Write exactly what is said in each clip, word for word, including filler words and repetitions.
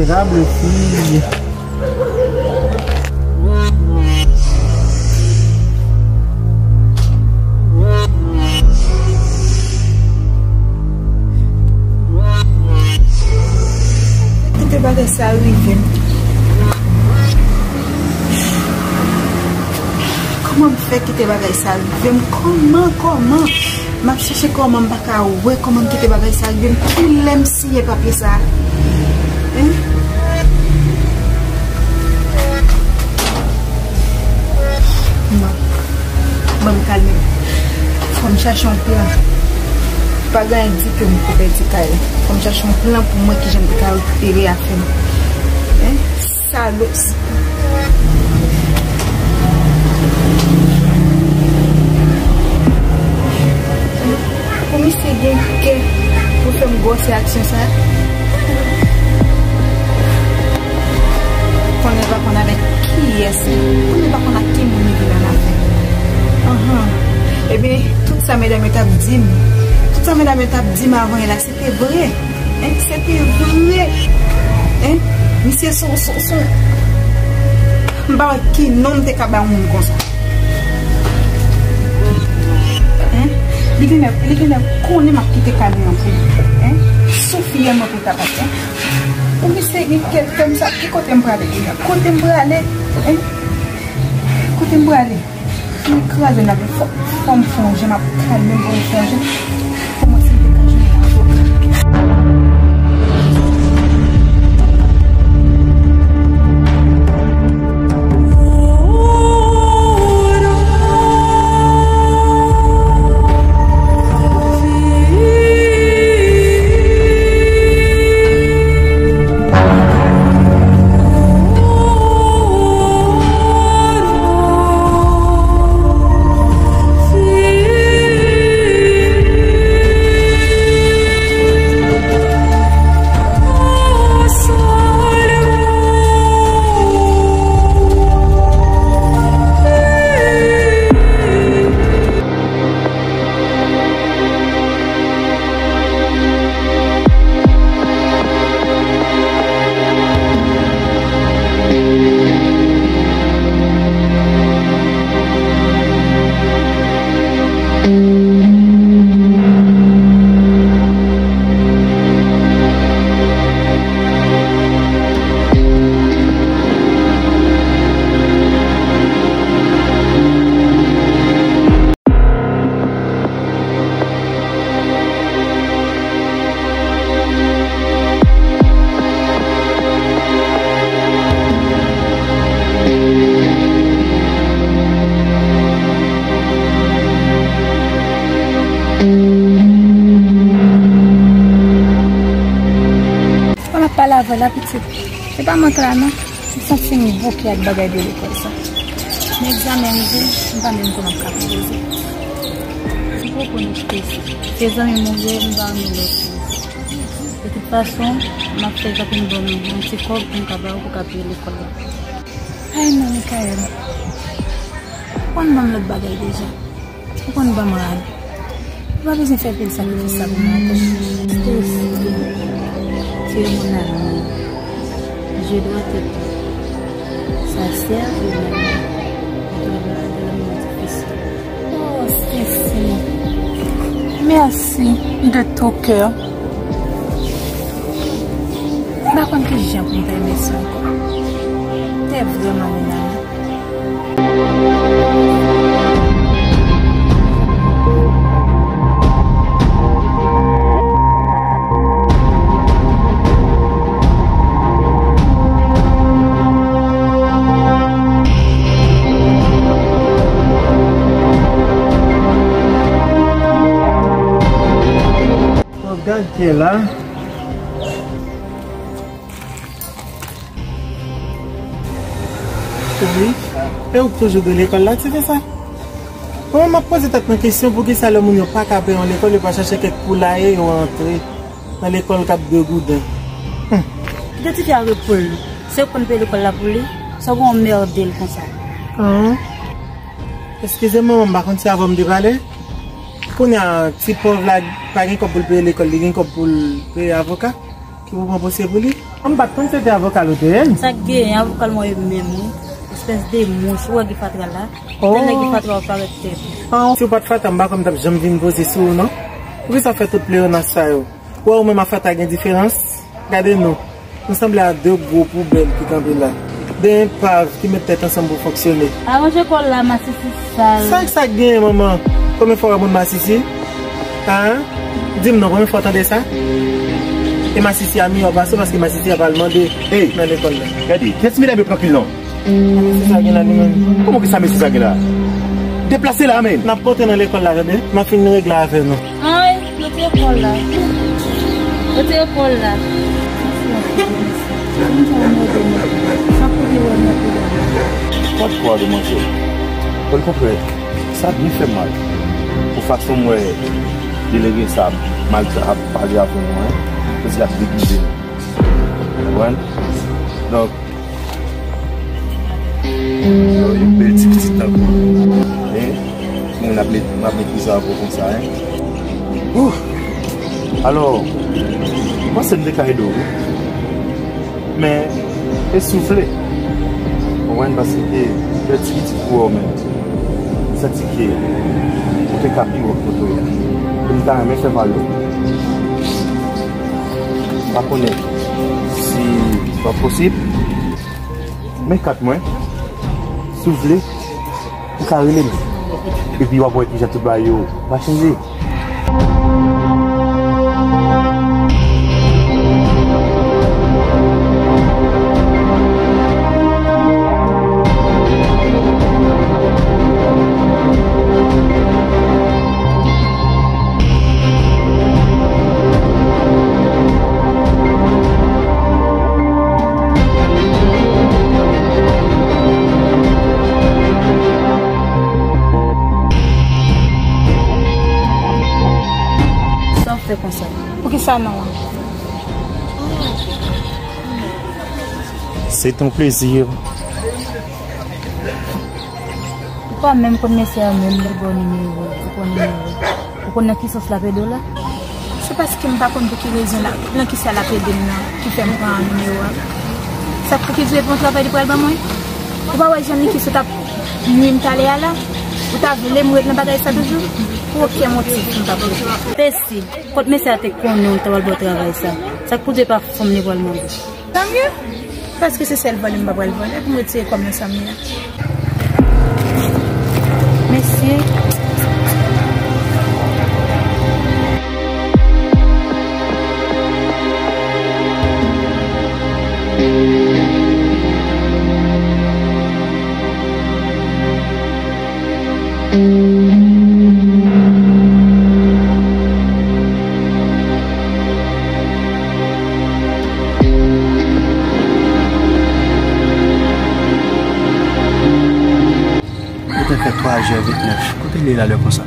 Diable fille. Kite bagay sa rive m. Kòman m fè kite bagay sa rive m? Kòman, kòman? M ap chèche kòman m pa ka wè kòman m kite bagay sa rive m. Kilè m siyen papye sa? Hein? Non. Ban m kalme m. Fò m chache yon plan. Pa gen anyen di ke m pou pèdi kay la. Fò m chache yon plan pou m wè kijan m te ka rekipere afè m. Hein? Salòp. Pou misye gen kè pou fè m gwòs aksyon sa. Konnen pa konn avèk kiyès, konnen pa konn ak ki moun li vin an afè. Anhan. Ebyen, tout sa medam yo t ap di m, tout sa medam yo t ap di m avan yè la, se te vre. Hein, se te vre. Hein, misye son, son, son. M pa wè ki non m te ka ba yon moun konsa. Hein, li genlè, li genlè konnen m ap kite kay mwen an pou li. Hein, sou fiyèl mwen pou l ta pati. Hein, pou misye gen kè l fè m sa, ki kote m prale kounye a? Kote m prale? Hein, kote m prale? Mwen kraze nan fò, fò m fè yon jan, m ap kalme m pou m fè yon jan. Pou mwen, si m te ka jwenn yon avoka. Fò n ap pale avè l la, pitit. Se pa mank la, non. M santi m bouke ak bagay de lekòl sa. Men egzamen rive, m pa menm konn ap ka konpoze. M poko nan strese. Se zanmi m ou ye, m pa renmen lòt moun. De tout fason, m ap fè kanpe m ban m yon ti kòb pou m ka ba w pou w ka peye lekòl la. Ay non, Mikaèl. Ou konn ban m lòt bagay deja. Ou konn ban m rad. Ou pa bezwen fè pil sakrifis sa pou mwen ankò. Stacy, tu es mon amie. Je dois t'aider. Sa sè ou menm. Ou travay de la mwen difisil. Oh, Stacy. Mèsi de tout cœur. M pa konn kijan pou m fè mèsi ankò. Te vrèman renmen. Gad kè la. Wi. E ou k toujou dwe lekòl la, ti fi sa? Bon, m ap poze tèt mwen kesyon, poukisa lè moun yo pa ka peye yon lekòl, yo pa chache kèk poulaye yo antre nan lekòl k ap de gouden? Hmm. Kite ti fi a repo l. Se ou k konn peye lekòl la pou li, sa w gen w anmède l konsa? An? Eskize m, manman, m pa konn si avè w m te pale. Kounye a, ti pòv la pa gen kòb pou l peye lekòl, li gen kòb pou l peye avoka. Ki pou pran pwosè pou li? An, m pa t konn se te avoka l ou te ye. Sa k genyen, avoka l mwen menm, wi. Espès de mouch, ou wè gen fatra la. Oh. Tèlman gen fatra, ou parèt tèt. Ah, si w pa t fatra, m pa kwè m t ap janm vin poze sou ou, non. Poukisa w fè tout pleyonas sa yo? Ou wè, ou menm ak fatra gen diferans? Gade nou. Nou sanble a de gwo poubèl ki kanpe la. De enpav ki met tèt ansanm pou fonksyone. Aranje kò w la, masisi sal. Sa, sa k genyen, manman? Konbyen fwa w wè moun masisi? An? Di m non, konbyen fwa w tande sa? E masisi a miyò pase w paske masisi a pral mande nan lekòl la. Gade, kiyès medam yo trankil non? Sa mesye sa gen la li menm? Kòman ki sa mesye sa gen la? Deplase la, men! N ap pote nan lekòl la, tande? M ap fin regle afè nou. Ay, yo te kò la. Yo te kò la. Pòt kwa demanjè. Okontrè, sa byen fè mal. Pou fason m wè delege sa ap maltrete, ap pale avè nou, en. Kote l ap degize nou. Konprann? Donk, yon bèl ti pitit tankou w, en, timoun ap met, ap meprize avè w konsa, en. Ouh! Alò, mwen panse m te ka ede w, wi. Men, e si w vle. Konprann, paske bèl ti pitit pou wè w menm. Santi ke ou te ka pi wo kote w ye a. E m ta renmen fè pale w. M pa konnen si sa posib. Men kat mwen, si w vle, ou ka rele m. Epi w ap wè kijan tout bagay yo va chanje. Sa w fè konsa? Poukisa non an? C'est un plaisir. Ou pa menm konn mesye a menm, li ba w nimewo, ou konn nimewo. Ou konn nan ki sans l ap ede w la? Se paske m pa konn pou ki rezon la, nan ki sa l ap ede m nan, ki fè m pran nimewo a. Sa k pou ki di e pa yon travay li pral ban mwen? Ou pa wè jan Niki sot ap nwi m talè a la? Ou ta vle m ret nan bagay sa toujou? Pou okenn motif m p ap ret. Tesi, kot mesye a te konnen w ta pral ba w travay sa? Sa k pou di e pa fanm li pral mande? Tanmye, paske se sèl vòlè m pa pral vòlè pou m retire kòb nan sa m ye a. Mèsi. Li te fè twa zè ventnèf. Kote l ye la lè konsa?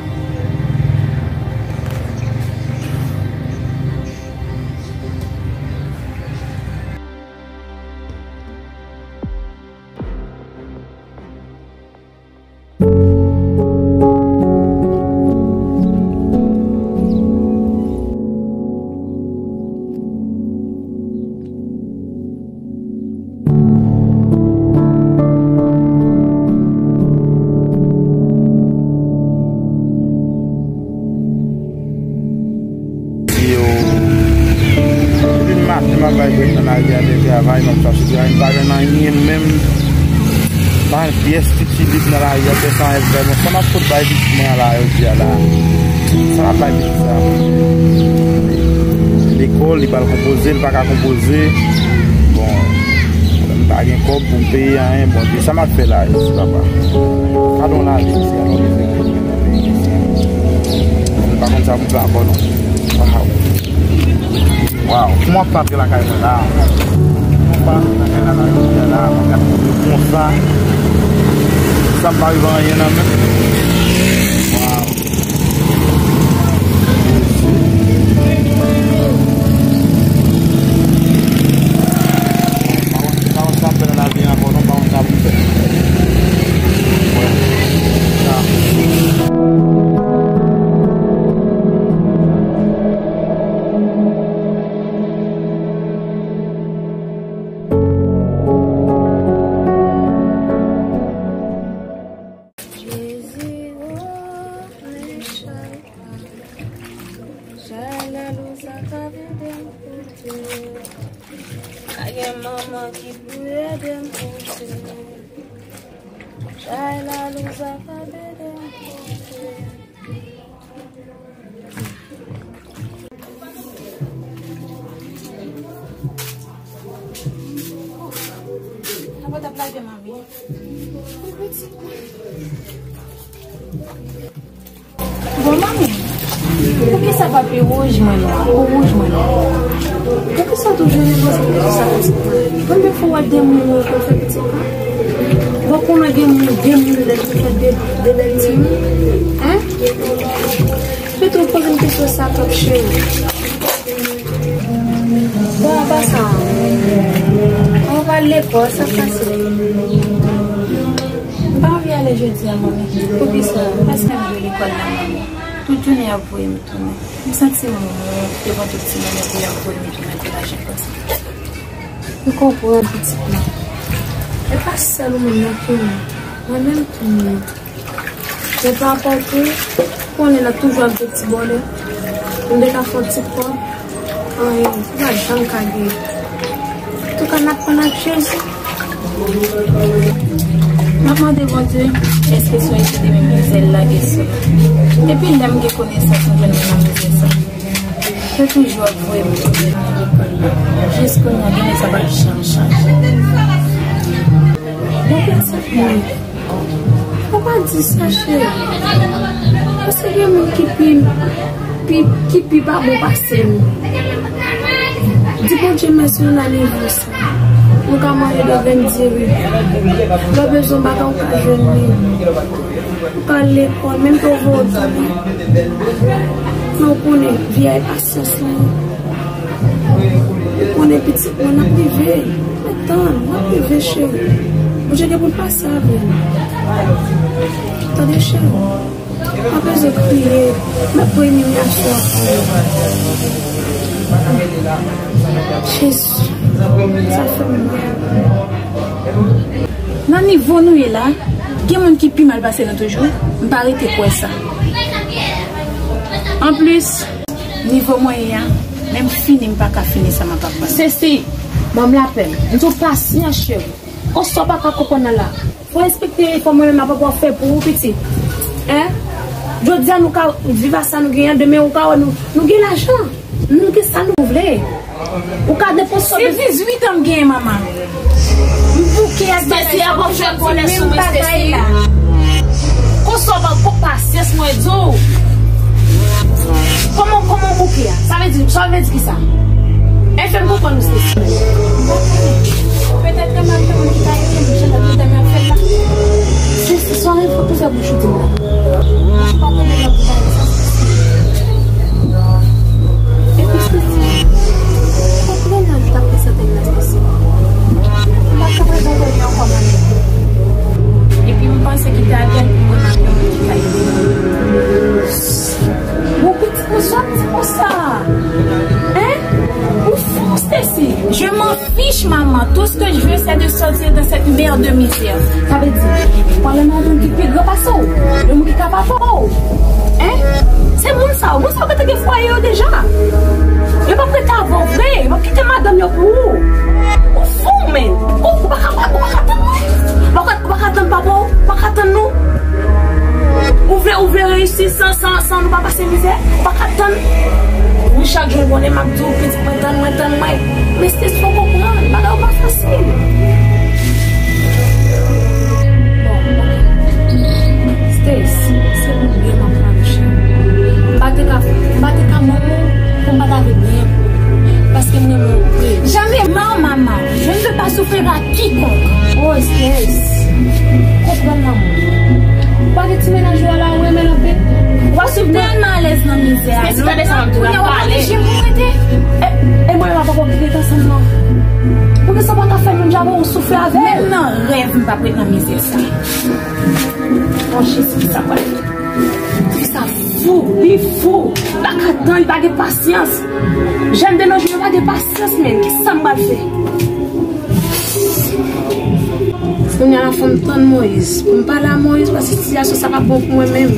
Yo. Depi maten m ap bay bèt nan lari a, lè travay, m ap chache travay, m pa jwenn anyen menm. Pa yon pyès ti kilib nan lari a, pèsonn anyen vrèman. Sa m ap fout bay pitit mwen an la, jodi a la. Sa m ap bay pitit sa. Lekòl, li pral konpoze, li pa ka konpoze. Bon, m pa gen kòb pou m peye anyen, Bondye. Sa m ap fè la, Jezi, papa? Gadon lavi, se gadon mizè. M pa konn sa pou m fè ankò non. Waw. Waw, kòman w ap antre lakay mwen la? Kòman w ap antre lakay la, la, jodi a la, mwen gade konsa. Sa m pa rive anyen nan men. Waw. Pa konn sa m fè nan lavi ankò non, pa konn sa pou m fè. Wè. Sa. Chay la, Louza pa pede anpil. Apa t ap lage manmi? Bon, manmi, poukisa papi wouj mwen nwa? Ou wouj mwen nwa? Poukisa w toujou repoze kesyon sa konsa? Konbyen fwa w wè de moun yo pou fè pitit la? Bon, konnen gen moun, de moun de ki fè de, de bèl timoun? Hein? Pitit ou poze m kesyon sa twòp, cheri. Bon, an pasan, an pa lekòl, sa k pase? M pa anvi ale jodi a, manmi. Poukisa? Paske m dwe lekòl la, manmi. Tout jounen y ap voye m tounen. M santi m wont devan tout timoun yo pou y ap voye m tounen pou lajan konsa. M konprann, pitit mwen. E pa sèl ou menm non, tou mwen. Mwen menm tou mwen. Men pa rapò tou, ou konnen nan toujou ap gen ti bòlè. M te ka fè yon ti kòb, anyen, ou pa janm ka gen. Antouka, n ap pran ak Jezi. M ap mande Bondye, èske se yon epidemi mizè l lage sou nou? Epi lè m gen konesans, m jwenn moun nan mizè sa. Yo toujou ap voye m lekòl la. Jis kounye a, gen sa pa janm chanje. Bon, pitit mwen, ou pa di sa, cheri. Paske gen moun ki pi, pi, ki pi pa bon pase m. Di Bondye mèsi, nou nan nivo sa. Nou ka manje de grenn diri. Lè w bezwen bagay, ou ka jwenn li. Ou ka al lekòl, menm ke w voye w tounen. Men w konnen, vi a e pasyans lan. Ou konnen pitit mwen, n ap rive. Mwen tann, n ap rive, cheri. Bondye gen pou l pase avè nou. Tande, cheri. Mwen bezwen kriye. Mwen premye aswè. Jezi, sa fè m mal. Nan nivo nou ye la, gen moun ki pi mal pase nou toujou. M pa rete kwè sa. Anplis, nivo mwen ye a, menm fini m pa ka fini sa m ap aprann. Stacy, ban m lapè. M di w pasyans, cheri. Konsa w pa ka konprann nan la. Fò respekte efò mwen menm ap ap fè pou ou, pitit. Hein? Jodi a nou ka viv a sa nou genyen, demen ou ka wè nou, nou gen lajan. Nou gen sa nou vle. Ou ka depanse. Se dizuit an m genyen, manman. M bouke ak bagay sa, m ap fè kòlè sou mwen, Stacy. Konsa w pa, pa pasyans mwen di w. Kòman, kòman w bouke a? Sa vle di, sa vle di kisa? Fè m konprann ou, Stacy. Petèt ke m ap gen moun ki ka ede m, jan lòt medam yo ap fè l la. Se, se swa refò pou fè bouch ou di m la. Ou pa tande lòt medam yo sa, Stacy. Epi, Stacy, konprann nan li t ap prezante m la, Stacy. M pa ka prezante l ankò, manmi. Epi, m panse ki te alyèl pou mwen, manmi, ki ka ede m. Ou pitit mwen, sa w ap di konsa? Hein? Ou fou, Stacy? Je m'en fiche, maman. Tout ce que je veux, c'est de sortir de cette mer de misère. Sa vle di, pale nan moun ki pi gran pase w, yon moun ki ka papa w. Hein? Se moun sa yo, moun sa yo gentan gen fwaye yo deja. Yo p ap rete avè w vre, yo p ap kite madanm yo pou ou. Ou fou, men. Ou, ou pa ka, ou pa ka tann mwen. Ou pa ka, ou pa ka tann papa w, ou pa ka tann nou. Ou vle, ou vle reyisi san, san, san nou pa pase mizè? Ou pa ka tann? Wi, chak jou l konnen m ap di w, pitit mwen, tann mwen, tann mwen. Men Stacy, fò w konprann, bagay yo pa fasil. Bon, ok. Stacy, se pou byen m ap pale, cheri. M pa te ka, m pa te ka manman w pou m pa ta vle byen pou ou. Paske m renmen w vre. Jamais, non, maman. Je ne veux pas souffrir à quiconque. Oh, Stacy. Konprann lanmou. Ou pa gen ti mennaj ou a la, ou renmen l anpil. Ou pa swiv mwen. Tèlman alèz nan mizè a. Stacy, tande sa m ap di w la, pale. Kounye a w ap oblije pou m rete. E, e mwen menm avè w ki rete ansanm nan. Poukisa w pa ka fè menm jan avè w, ou soufri avè l? Menm nan rèv, m p ap ret nan mizè sa. Oh, Jezi, kisa pral fè? Fi sa fou, li fou. Li pa ka tann, li pa gen pasyans. Jèn de nos jours yo pa gen pasyans, menm. Kisa m pral fè? Kounye a la fò m tann Moyiz. Pou m pale a Moyiz, paske sitiyasyon sa pa bon pou mwen menm.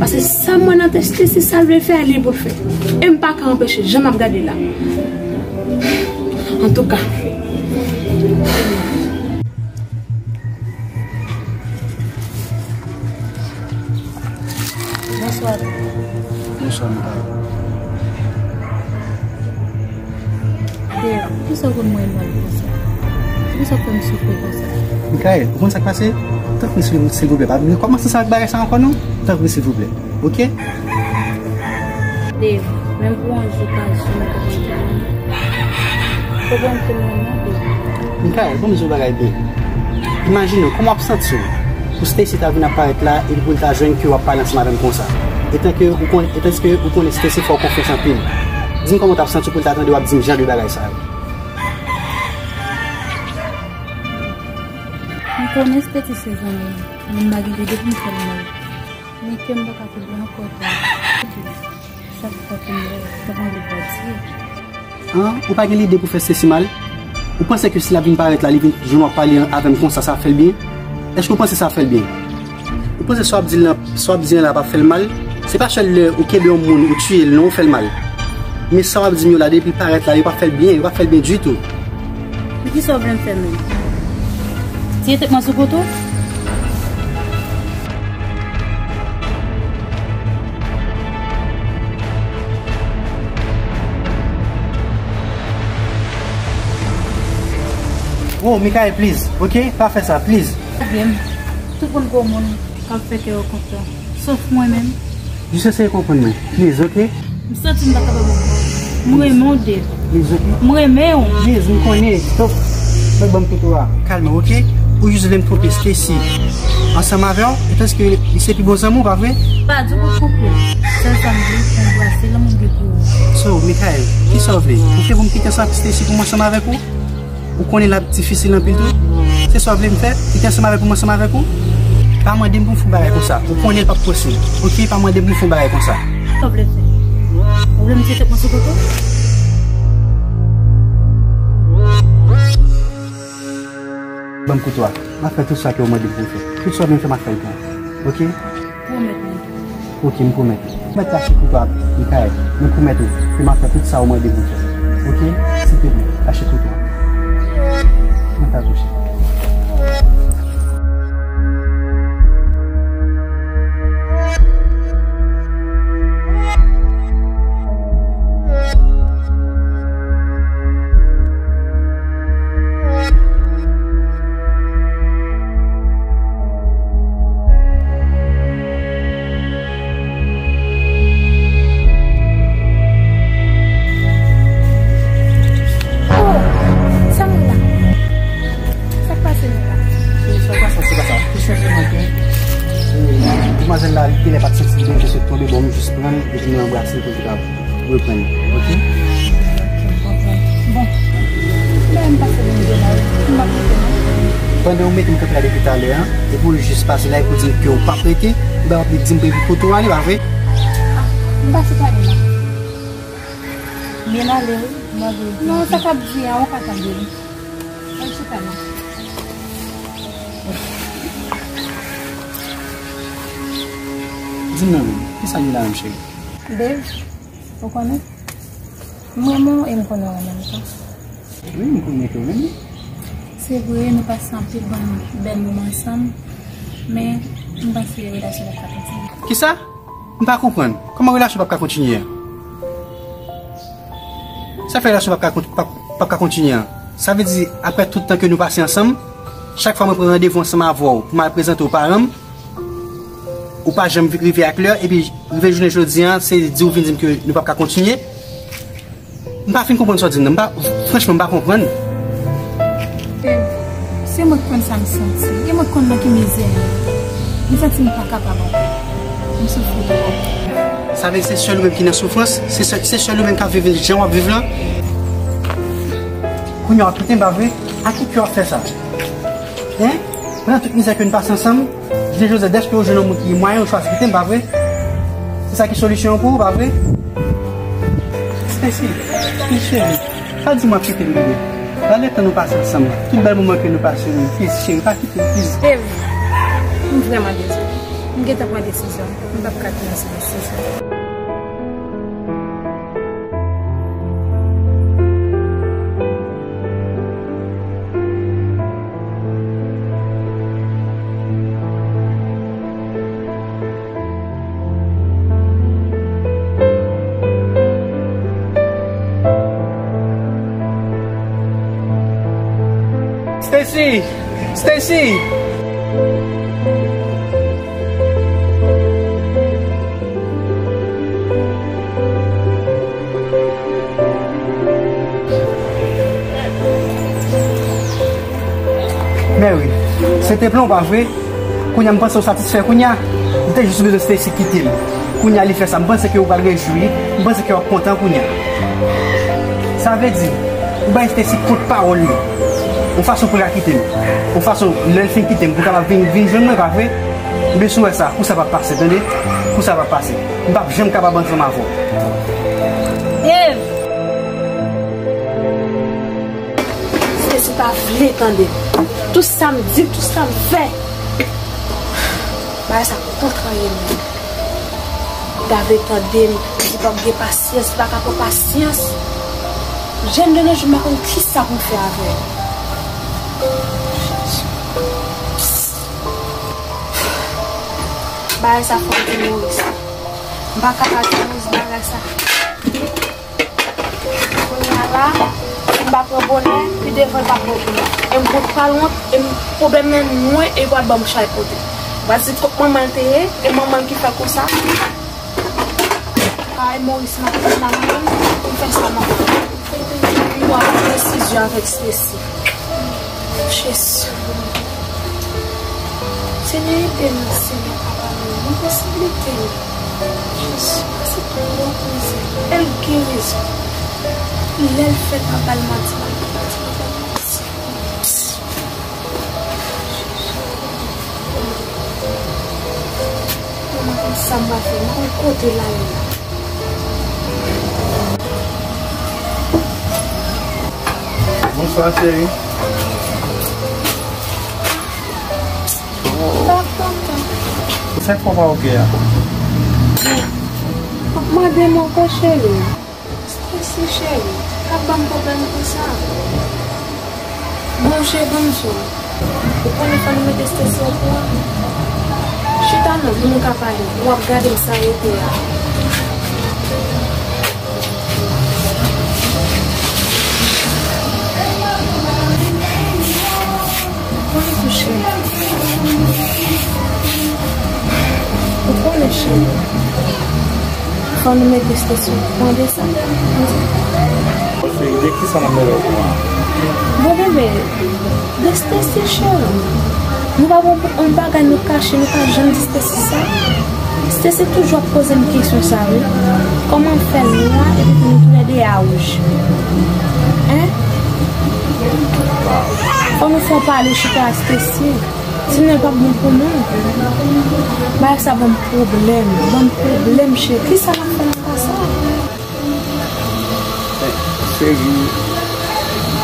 Paske sa m wè nan tèt li, se sa l vle fè a, li pou l fè. E m pa ka anpeche, jan m ap gade la. Antouka. Bonswa, Mikael. Dave, poukisa w konn mwen mal konsa? Poukisa w fè m soufri konsa? Mikael, ou konn sa k pase? Tanpri, silvouplè, pa vin kòmanse sa ak bagay sa ankò, non. Tanpri, silvouplè. Oke? Dave, menm pou yon jou, pa janm konprann mwen. Konprann mwen, non, Dave. Mikael, ban m di w yon bagay byen. Imajine w, kòman w ap santi w pou Stacy ta vin ap parèt la epi pou l ta jwenn ke w ap pale ansanm avè m konsa? Etan ke ou konn, etan ke ou konnen Stacy fè w konfyans anpil. Di m kòman w t ap santi w pou l ta tande w ap di m jan de bagay sa yo. M konnen Stacy se zanmi m, men m pa gen lide pou m fè l mal. Men kè m pa ka kenbe ankò tou. Chak fwa ke m wè, m t ap anvi pati. An, ou pa gen lide pou fè Stacy mal? Ou panse ke si l ap vin parèt la, li vin jwenn w ap pale avè m konsa, sa ap fè l byen? Èske w panse sa ap fè l byen? Ou panse sa w ap di l lan, sa w ap di l lan la p ap fè l mal? Se pa sèl lè ou kenbe yon moun, ou tiye l, non, ou fè l mal. Men sa w ap di m yo la, depi l parèt la, yo p ap fè l byen, yo p ap fè l byen ditou. Men kisa w vle m fè menm? Tiye tèt mwen sou kouto? Oh, Mikael, please, oke? Pa fè sa, please. Ebyen, tout moun gwo moun k ap fè kè yo kontan. Sof mwen menm. Jis eseye konprann mwen, please, oke? M santi m pa kapab ankò. M renmen w, Dave. Please, oke? M renmen w. Please, m konnen. Stop. Mèt ban m kouto a. Kalme w, oke? Ou jis vle m twonpe Stacy ansanm avè w? E tanske li se pi bon zanmi w, pa vre? Pa di w pou twonpe. Sèl sa m vle, se anbrase lanmou m gen pou ou. So, Mikael, kisa w vle? Ou vle pou m kite ansanm ak Stacy pou m ansanm avèk ou? Ou konnen l ap difisil anpil tou. Se sa w vle m fè? Kite ansanm avèk ou, m ansanm avèk ou? Pa mande m pou m fè yon bagay konsa. Ou konnen l p ap posib. Oke, pa mande m pou m fè yon bagay konsa. Sa w vle fè? Ou vle m tiye tèt mwen sou kouto? Ban m kouto a. M ap fè tout sa ke w mande m pou m fè. Tout sa w vle m fè, m ap fè l pou ou. Oke? Pwomèt mwen. Oke, m pwomèt ou. Pwomèt lache kouto a, Mikael. Mwen pwomèt ou ke m ap fè tout sa ou mande m pou m fè. Oke? Silvouplè, lache kouto a. Mwen pa touche. Oh, sa moun la? Sa k pase menm la? Cheri, sa k pase, se pa sa. Tou senpleman ke, eh, demwazèl la, li genlè pa t santi l byen, li sot tonbe, bon, m jis pran l, epi nou anbrase l pou li kapab reprann li, oke? Oke, m konprann. Bon, men m pase vin de la, m p ap rete non. Pandan w mete m kanpe la depi talè a, epi w jis pase la, epi w di m ke w p ap rete, ou pa p ap di m pou kote w ale, pa vre? Ah, m pase talè la. Byen ale, wi, m ap rete. Non, sa k ap di a, ou ka tande li. Al chita non. Di m non, kisa gen la menm, cheri? Dave, ou konnen? M renmen w e m konnen w renmen m tou. Wi, m konnen ke w renmen m. Se vre, nou pase anpil bon, bèl moman ansanm, men m panse relasyon n ap ka kontinye. Kisa? M pa konprann. Kòman relasyon p ap ka kontinye a? Sa fè relasyon p ap ka kont-, p ap, p ap ka kontinye a? Sa vle di, apre tout tan ke nou pase ansanm, chak fwa mwen pran randevou ansanm avè w pou m al prezante w paran m, ou pa janm vi-, rive ak lè, epi rive jounen jodi a, se di w vin di m ke nou p ap ka kontinye? M pa fin konprann sa w di m nan. M pa, franchman, m pa konprann. Dave, se mwen k konn sa m santi. E mwen k konn nan ki mizè m ye. M santi m pa kapab ankò. M soufri twòp. Sa vle di se sèl ou menm ki nan soufrans? Se sèl, se sèl ou menm k ap viv jan w ap viv lan? Kounye a w ap kite m, pa vre? Ak ki kè w ap fè sa? Hein? Pandan tout mizè ke n pase ansanm, Jodi a, dèske ou jwenn yon moun ki mwayen, ou chwazi kite m, pa vre? Se sa ki solisyon an pou ou, pa vre? Stacy, cheri, pa di m w ap kite m, bebe. Gade tan nou pase ansanm, tout bèl moman ke nou pase, wi. Please, cheri, pa kite m, please. Baby, m vrèman dezole. M gentan pran desizyon. M p ap ka kenbe sou desizyon. Stacy! Stacy! Mary, se te plan w, pa vre? Kounye a m panse w satisfè kounye a. M te jis bezwen Stacy kite m. Kounye a li fè sa, m panse ke w pral rejwi, m panse ke w ap kontan kounye a. Sa vle di, ou bay Stacy kont pawòl li. Yon fason pou l ka kite m. Yon fason, lè l fin kite m, pou l kapab vin, vin jwenn mwen, pa vre? Ebyen, si w wè sa, kou sa p ap pase, tande? Kou sa p ap pase. M p ap janm kapab ansanm avè w. Dave! Stacy pa vle tande m. Tout sa m di, tout sa m fè, bagay sa kontrarye m. Dave tande m, li p ap gen pasyans, li pa ka pran pasyans. Jèn de nos jours, m pa konn kisa pou m fè avè l. Bagay sa fò m di Maurice. M pa ka pa di Maurice bagay sa. Kounye a la, si m pa pran bonè, pi devan l pa pran bonè. E m pot pral wont, e m, pwoblèm nan mwen, e pral ban m chay pote. Pral di kot manman l te ye, e manman l ki fè konsa. Kay Maurice m ap tann la mwen, pou m fè sa m ap fè. M pral pran desizyon avèk Stacy. Jezi. Senyè, ede m, Senyè, papa m, nan posiblite yo. Jezi, pase pou mwen, Senyè. Èl gen rezon. Lè l fèt, m ap ba l manti, m ap ba l manti, m ap ba l manti. Mwen pa konn sa m va fè, mwen pa konn kote l ale la. Bonswa, cheri. Sa k papa w gen? Sa k papa w gen a? W ap mande m ankò, cheri. Stacy cheri, pa ban m pwoblèm konsa. Bon, cheri, ban m di w. Ou konnen fò nou mete Stacy okouran. Chita non, pou nou ka pale. W ap gade m sa rete a. Ou konnen tou, cheri. Ou konnen, cheri. Fò nou mete Stacy okouran de sa. Bon, cheri, de kisa n ap mete l okouran? Bon, bebe, de Stacy, cheri. Nou pa bon pou yon bagay nou kache, nou pa janm di Stacy sa. Stacy toujou ap poze m kesyon sa, wi. Kòman fè l nwa epi pou nou toulède a wouj? Hein? Fò nou fè yon pale chita ak Stacy. Sinon, l p ap bon pou nou. Bagay sa ban m pwoblèm. Ban m pwoblèm, cheri. Kisa n ap fè nan ka sa? Cheri,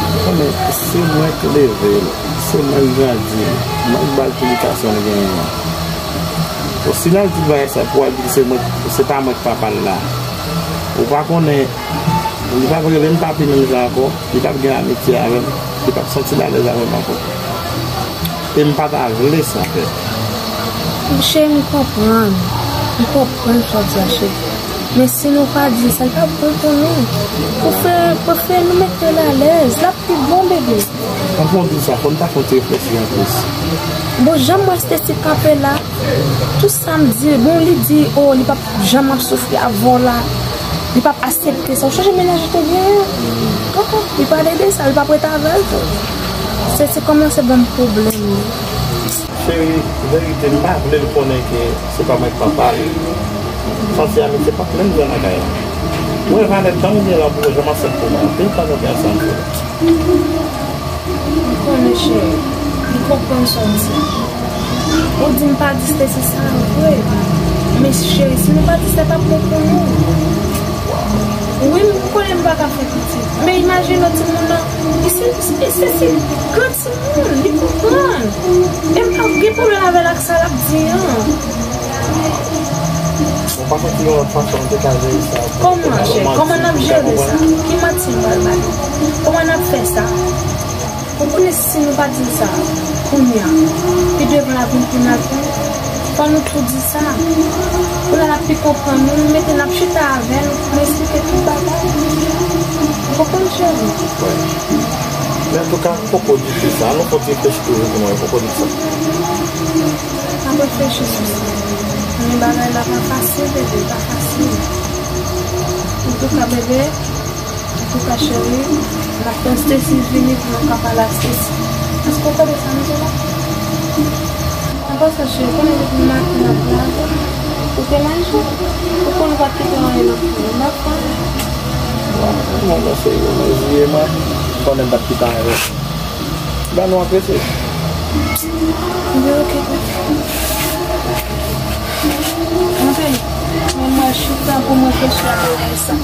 ou konnen se mwen k leve l, se mwen k grandi l, mwen k ba l tout edikasyon l genyen an. Bon, si l al di bagay sa pou al di se mwen, se pa mwen k papa l la. Ou pa konnen, li p ap rele m papi menm jan ankò, li p ap gen amitye avè m, li p ap santi l alèz avè m ankò. E m pa ta vle sa fèt. Cheri, m konprann. M konprann sa w di a, cheri. Men si nou pa di sa, l p ap bon pou nou. Prefere, prefere nou mete l alèz. L ap pi bon, bebe. Anvan w di sa, fò n ta fè yon ti reflechi anplis. Bon, jan m wè Stacy kanpe la, tout sa m di, bon, li di, oh, li p ap janm ap soufri avè w la. Li p ap aksepte sa. Ou sonje mennaj ou te genyen an? Kòkò, li pale de sa, li p ap ret avè l tou. Stacy kòmanse ban m pwoblèm, wi. Cheri, verite, m pa vle l konnen ke se pa mwen k papa l. Santi amitye p ap menm jan lakay la. Ou wè valè tan ou gen la pou w janm ansent pou mwen. Anpil tan nou te ansanm. M konnen, cheri. M konprann sa w di. Ou di m pa di Stacy sa, vre. Men cheri, si nou pa di sa, l p ap bon pou nou. Wi, m konnen m pa ka fè pitit. Men imajine w timoun nan, li se, se, se, se gran timoun, li konprann. E m p ap gen pwoblèm avè l ak sa l ap di an. Ou pa santi yon lòt fason nou te ka jere sa? Kòman, cheri? Kòman n ap jere sa? Ki manti m pral ba li? Kòman n ap fè sa? Ou konnen si nou pa di l sa kounye a, pi devan l ap vin pi mal pou nou. Fò nou tou di sa. Pou l al ap pi konprann nou, nou mete n ap chita avè l, pou nou esplike tout bagay. Ou konprann, cheri? Wi. Antouka, poko di tout sa. Annou fon ti reflechi toujou pou nou, poko di tout sa. M ap reflechi sou sa. Men bagay la pa fasil, bebe, pa fasil. Antouka, bebe, antouka, cheri, n ap tann Stacy vini pou nou ka pale ak Stacy. Èske w tande sa m di la? Mwen panse, cheri, konnen depi maten n ap lave, ou te lave, ou konnen ou pa t kite anyen nan fou, m ap fè anyen. Bon, mwen panse yo mezire mwen, konnen m pa t kite anyen. Ban nou antre, cheri. Ebyen, oke. Antre, men mwen chita pou mwen reflechi ak bagay sa.